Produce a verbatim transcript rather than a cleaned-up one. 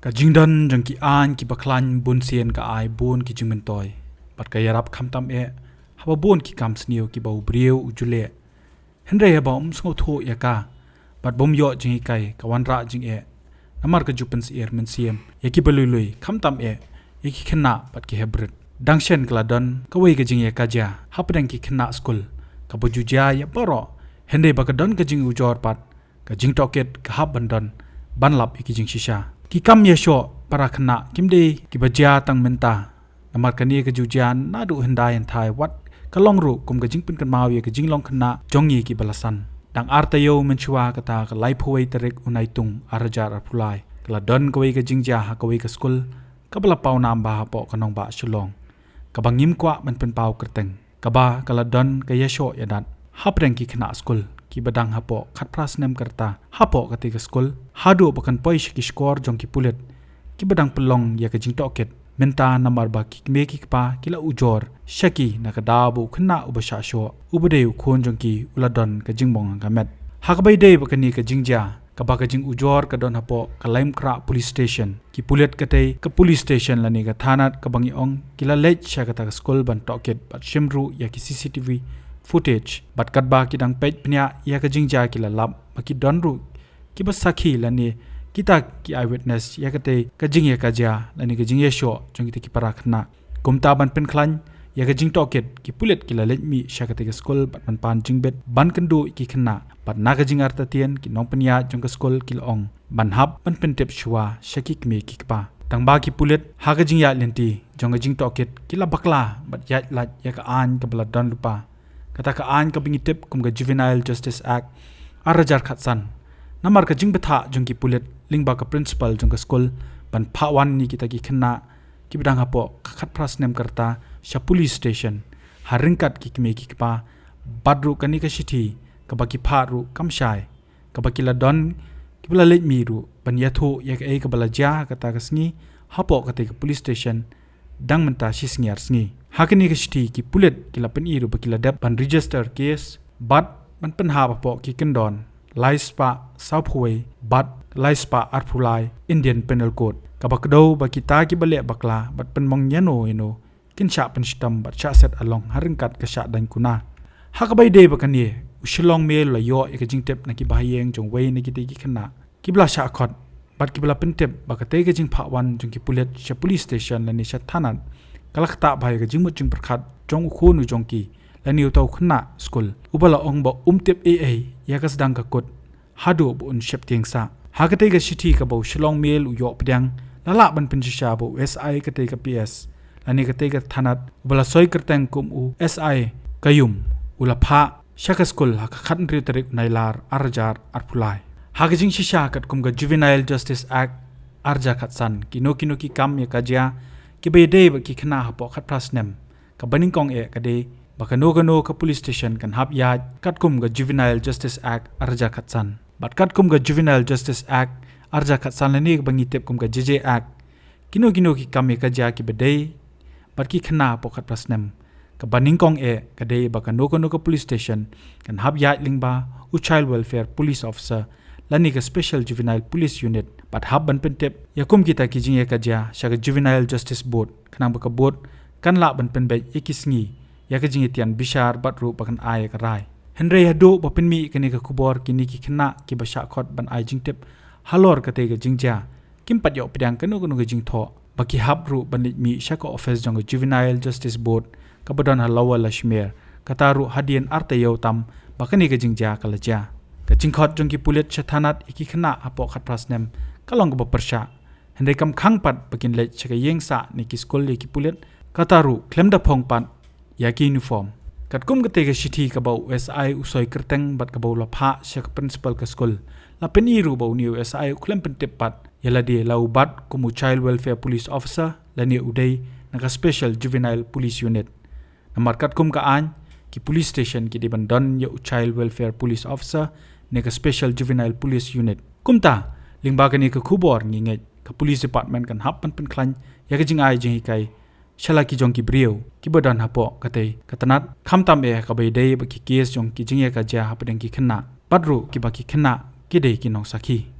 Ka jingdon jong ki aiñ kiba khlaiñ bun sien ka ai bun ki jingmyntoi bad ka ïarap khamtam eh haba bun ki kam sniew kiba u briew u ju leh. Hynrei haba um sngewthuh ïa ka bad bym ïoh jinghikai, ka wanrah jingeh. Namar ka ju pynsyier mynsiem ïa kiba lui lui, khamtam eh ïa ki khynnah bad ki hybrid. Dang shen ka la don kawei ka jingïakajia hapdeng ki khynnah skul kaba ju jia ïa baroh, hynrei ba ka don ka jingujor pat, ka jingtohkit ka hap ban don ban lap ïa ki jingshisha. Ki kam ïashoh para khynnah kim dei kiba jia tang mynta. Namar kane ka ju jia naduh hyndai hynthai, wat ka long ruh kum ka jingpynkynmaw ïa ka jinglong khynnah jong ngi kiba la san. Dang ar taïew mynshuwa, kata ka laiphew wei tarik u Naitung ar hajar arphew lai, ka la don kawei ka jingjia ha kawei ka skul kaba la paw nam bha hapoh ka nongbah Shillong, kaba ngim kwah ban pynpaw kyrteng, kaba ka la don ka ïashoh ïadat hapdeng ki khynnah skul kiba dang hapoh khatphra snem ka rta hapoh katei ka skul, haduh ba kan poi sha ki shkor jong ki pulit kiba dang pynlong ïa ka jingtohkit mynta, namar ba ki kmie ki kpa ki la ujor sha ki na ka daw ba u khynnah uba shah shoh, uba dei u khun jong ki, u la don ka jingmong ha ka met. Ha kaba ïadei bad kane ka jingjia, kaba ka jingujor ka don hapoh ka Laitumkhrah Police Station, ki pulit katei ka police station lane ka thanat kaba ngi ong, ki la leit sha kata ka skul ban tohkit bad shim ruh ïa ki C C T V footage. Bad katba ki dang peit bniah ïa ka jingjia, ki la lap ba ki don ruh kiba sakhi lane kita ki eyewitness ïa katei ka jingïakajia lane ka jingïashoh jong kita ki para khynnah. Kumta ban pynkhlaiñ ïa ka jingtohkit, ki pulit ki la leit mih sha katei ka skul bad ban pan jingbit ban kynduh ïa ki khynnah. Bad na ka jingartatien, ki nongpynïaid jong ka skul ki la ong ban hap ban pyntip shuwa sha ki kmie ki kpa. Tangba ki pulit ha ka jingïaid lynti jong ka jingtohkit ki la bakla bad ïaid lait ïa ka aiñ kaba la don lypa, kata ka aiñ kaba ngi tip kum ka Juvenile Justice Act ar hajar khatsan. Namar ka jingbthah jong ki pulit lyngba ka principal jong ka skul ban phah wan ïa kita ki khynnah kiba dang hapoh ka khatphra snem ka rta sha police station ha ryngkat ki kmie ki kpa, bad ruh kane ka shithi kaba ki phah ruh kam shai, kaba ki la don kiba la leit mih ruh ban ïathuh ïa kaei kaba la jia kata ka sngi hapoh katei ka police station dang mynta shi sngi ar sngi. Ha kane ka shithi, ki pulit ki la pyni ruh ba ki la dep ban register case bad ban pynhap hapoh ki kyndon lai spah sawphew wei bad lai spah arphew lai Indian Penal Code, kaba kdew ba kita kiba leh bakla bad pynmong ïano ïano kin shah pynshitom bad shah set along ha ryngkat ka shah daiñ kuna. Ha kaba ïadei bad kane, u Shillong Mail u la ïoh ïa ka jingtip na ki bahaïing jong wei na kitei ki khynnah kiba la shah khot bad kiba la pyntip ba katei ka jingphah wan jong ki pulit sha police station lane sha thanat ka la ktah bha ïa ka jingmut jingpyrkhat jong u khun u jong ki lane uta u khynnah skul, uba la ong ba um tip ei ei ïa ka sdang ka kut haduh ba un sheptieng sah. Ha katei ka shithi kaba u Shillong Mail u ïoh pdiang, la lah ban pynshisha ba u S I katei ka P S lane katei ka thanat, uba la soi kyrteng kum u S I Kayum, u la phah sha ka skul ha ka khathynriew tarik Nailar ar hajar arphew lai. Ha ka jingshisha, katkum ka Juvenile Justice Act ar hajar khatsan, kino kino ki kam ïakajia kiba ïadei bad ki khynnah hapoh khatphra snem, kaba nyngkong eh ka dei ba kano kano ka police station kan hap ïaid katkum ka Juvenile Justice Act ar hajar khatsan. Bad katkum ka Juvenile Justice Act ar hajar khatsan lane kaba ngi tip kum ka J J Act, kino kino ki kam ïakajia kiba dei bad ki khynnah hapoh khatphra snem, kaba nyngkong eh ka dei ba kano kano ka police station kan hap ïaid lyngba u Child Welfare Police Officer lane ka Special Juvenile Police Unit, bad hap ban pyntip ïa kum kita ki jingïakajia sha ka Juvenile Justice Board, khnang ba ka board kan lah ban pynbeit ïa ki sngi ïa ka jingïatian bishar bad ruh ba kan ai ïa ka rai. Hynrei haduh ba pynmih kane ka khubor, kine ki khynnah kiba shah khot ban ai jingtip halor katei ka jingjia kim pat ïoh pdiang kano kano ka jingthoh ba ki hap ruh ban leit mih sha ka office jong ka Juvenile Justice Board kaba don ha Lower Lashmer, kata ruh hadien ar taïew tam ba kane ka jingjia ka la jia. Ka jingkhot jong ki pulit sha thanat ïa ki khynnah hapoh khatphra snem ka long kaba pyrshah. Hynrei kam khang pat ba kin leit sha ka ïing sah ne ki skul ïa ki pulit, kata ruh khlem da phong pat ïa ki uniform. Katkum katei ka shithi kaba u S I u soi kyrteng bad kaba u la phah sha ka principal ka skul, la pyni ruh ba une u S I u khlem pyntip pat ïa lade la u bat kum u Child Welfare Police Officer lane u dei na ka Special Juvenile Police Unit. Namar katkum ka aiñ, ki police station ki dei ban don ïa u Child Welfare Police Officer ne ka Special Juvenile Police Unit. Kumta, lyngba kane ka khubor ngi ngeit ka police department kan hap ban pynkhlaiñ ïa ka jingai jinghikai sha la ki jong ki briew kiba don hapoh katei ka tnat, khamtam eh kaba ïadei bad ki case jong ki jingïakajia hapdeng ki khynnah, bad ruh kiba ki khynnah ki dei ki nongsakhi.